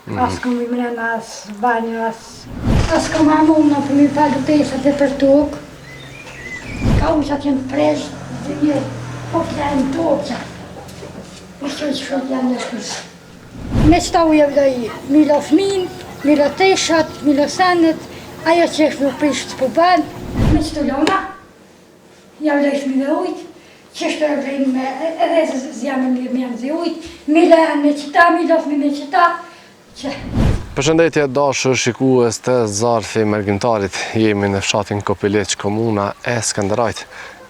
As kom hi mrena, as banjo, as... As kom hamam për mi pagu teshat e për tokë. Kauçat janë presh, dhe një po flenë tokë që. Po që që shumë janë në shpisë. Me qëta ujë e vloj, mi la fmin, mi la teshat, mi la senet, ajo që është më prish të po bën. Me qëto lona, Ja vlej fëmijëve ujt, qështu e vlejnë me, edhe zjamë me me janë zi ujt, mi la me qëta, mi la fëmijë me qëta, që... Përshëndetje dashur shikues të Zarfi Mërgimtarit, jemi në fshatin Kopiliq, komuna e Skënderajt.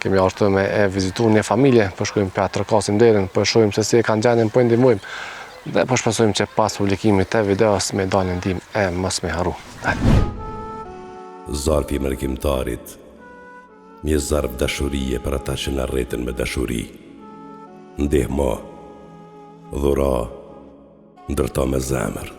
Kemi ardhur me e vizitu një familje, po shkojmë po ja trokasim derën, po shohim se si e kanë gjendjen, po i ndihmojmë dhe po shpresojmë që pas publikimit të videos me dalë në ndihmë e mos me harru. Zarfi Mërgimtarit Një zarf dashurie për ata që na rritën me dashuri. Ndihmo, dhuro, ndërto me zemër.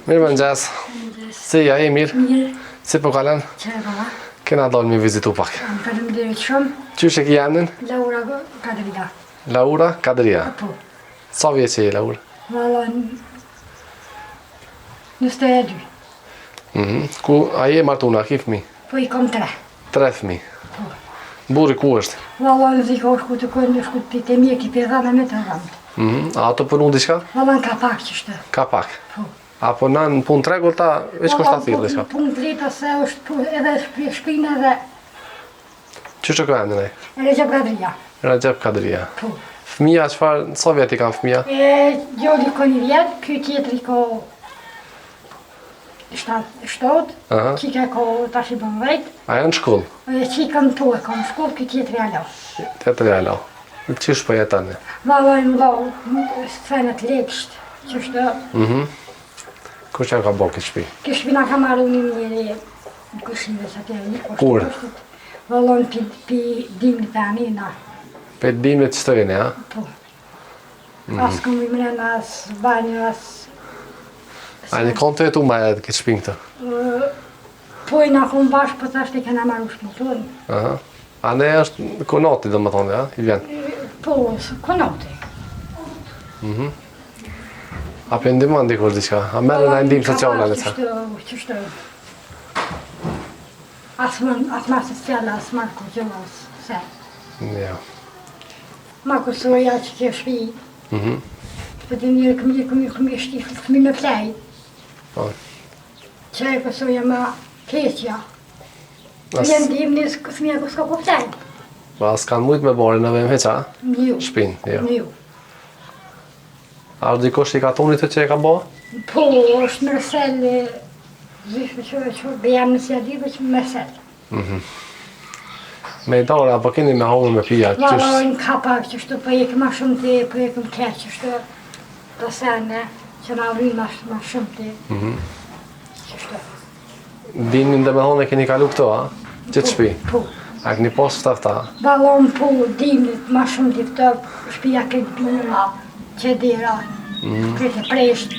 Mirëmëngjes. Si je, je mirë? Mirë. Si po kalon? Qe baba. Kena dalë me vizitu pak. Faleminderit shumë. Qysh e ki emnin? Laura Kadria. Laura Kadria. Po. Sa vjeç je Laura? Valla 22. Mhm. Ku a je martuna, a ki fëmijë? Po i kom tre. Tre fëmijë. Po. Burri ku është? Valla në ziko është ku të kërë në shku të të mjeki për dhënë me të dhëmë. Mhm. A tu punu diçka? Valla në ka pak që shtë. Ka pak. Po. A po në punë të rregullta, veç kush ta thirr diçka. Punë të lehta se është edhe shpinë edhe Qysh e ka emrin ai? Rexhep Kadria. Rexhep Kadria. Po. Fëmija çfarë, sa vjet i kanë fëmija? E djali ka një vjet, ky tjetri ka 7, qika ka tash i bën 10. A janë në shkollë? E qikën po e ka në shkollë, ky tjetri alo. Tjetri alo. Qysh po jetoni? Valla i më senet leksht, qështu. Mhm. Kush ja ka bo këtë shpi? Këtë shpi na ka maru një njeri, në kushive që atje një kushtë. Kur? Valla në pi, pi dimnit tani, na. Pe dimnit që të vini, a? Po. Mm -hmm. As kom hi mrena, as banjo, as... A jeni konë tu jetu ma edhe këtë shpi këtë? Po i na kom bashkë, po tash të kena maru shpi tonë. Aha. A ne është konati, do më thonë, ja? I vjen? Po, konati. Mhm. A po ndihmon dikush diçka? A merr ndonjë ndihmë sociale në ca? Qështu. As më, as ma sociale, as ma kurgjë, as se. Ja. Ma kusoja që kjo shpi. Mhm. Po të mirë, këmi, këmi, këmi, shti, këmi me flej. Po. Që e kusoja ma keqja. Vjen dimni, fëmija ku s'ka ku flej. Po, as kanë mujtë me bo renovim hiç, a? Jo. Shpin, jo. Jo. A është dikush i katunit të që e ka bo? Po, është Mërsel, zyshme që që bëjam në si adi, që Mërsel. Mhm. Me i dore, apo keni me hongër me pija? Ja, qysh... në ka pak, qështu, po e ma shumë të, po e këm keq, qështu, të sene, që na vynë ma, ma shumë të, mm -hmm. qështu. Dimnin domethonë e keni kalu këto, a? Qëtë shpi? Po. A keni pas ftofta? Vallon po, dimnit ma shumë të ftoft, shpia këtë bira, qedera, mm. këtë presht.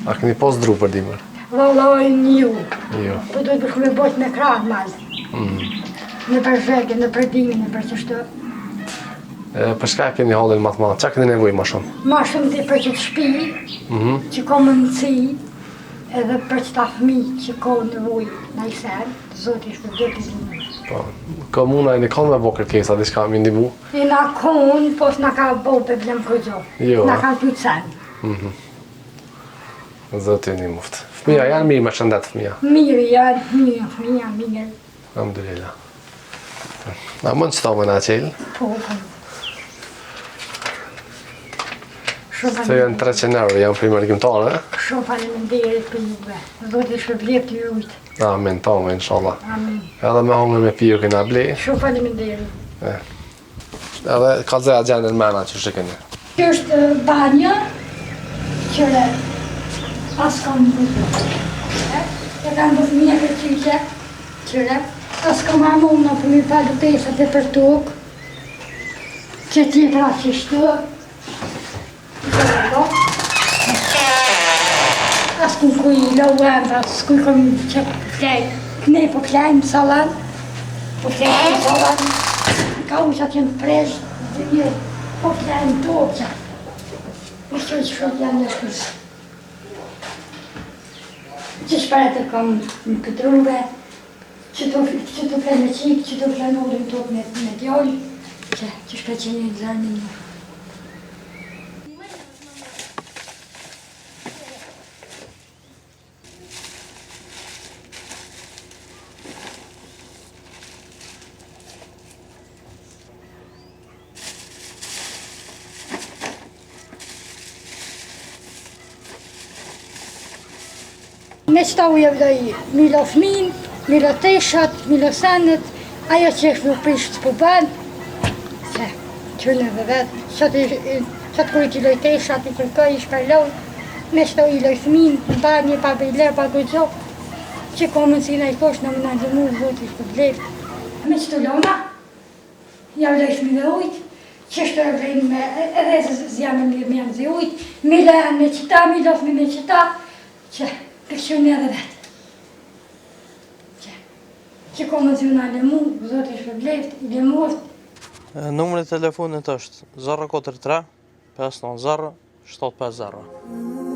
A keni pas dru për dimër? Vallon jo. Jo. Po do të shku me bojt me krahë mal. Mm. Në për zhegë, në për dimin, në për qështu. E, për çka keni hallin ma të madh? Çka keni nevojë ma shumë? Ma shumë të për qëtë shpi, mm -hmm. që ka mundësi, Edhe për qëta fëmijë që ka nevojë naj sen, Zoti i shpërbleftë i ndihmoftë. Po, komuna jeni konë me bo kërkesa, diçka me ndihmu? Jena konë, po s'na ka bo problem kurgjo. Jo. Na kanë pytë sen. Mm Zoti ju ndihmoftë. Fëmija janë mirë me shëndet fëmija? Mirë janë, mirë, fëmija mirë. Alhamdulillah. A mund qëto me na qelë? Po, po. Shumë Se janë 300 euro, janë prej mërgimtarëve. Shumë faleminderit për juve. Zoti shpërbleftë ju rujtë. Amin, tonë, inshallah. Amin. Edhe me hongër me pi ju kena ble. Shumë faleminderit. Edhe kallzoja gjendjen mrena qysh e keni. Kjo është banja, qëre, as kam bërë. E kam bërë fëmija për qyqe, qëre, as kam hamam për mi pagu teshat e për tokë, që tjetra qështu, qëre, do. As ku ku i lë vend, as ku i kom që flej. Ne po flejmë në sallon, po flejmë në sallon. Kauçat janë presh, dhe një, po flejmë në tokë që. Po që që shkot janë në shkës. Që shpare të kom në këtë rrugë, që të, që të fle me qikë, që të fle në ulën tokë me, me djallë, që, që shka që një zërë një. Me qëta ujë e vloj mi la fmin, mi la teshat, mi la senet, ajo që është me prish të po bën, se që në dhe vetë, sot, sot kur i t'i loj teshat, i kërkoj, i shpërloj, me qëta i loj fmin, në banje, pa bejler, pa gëgjo, që ka mundësi në i kosh në më në ndihmu, Zoti shpërbleft. Me qëto lona, ja vloj fëmijëve ujt, që është e vlejnë me, edhe zjamë me me janë zi ujt, mi la me qëta, mi la fëmijë me qëta, që të këshirë edhe vetë. Që, që ka mundësi në lemu, Zoti shpërbleft, i lemoft. Numri i telefonit është 043 590 750.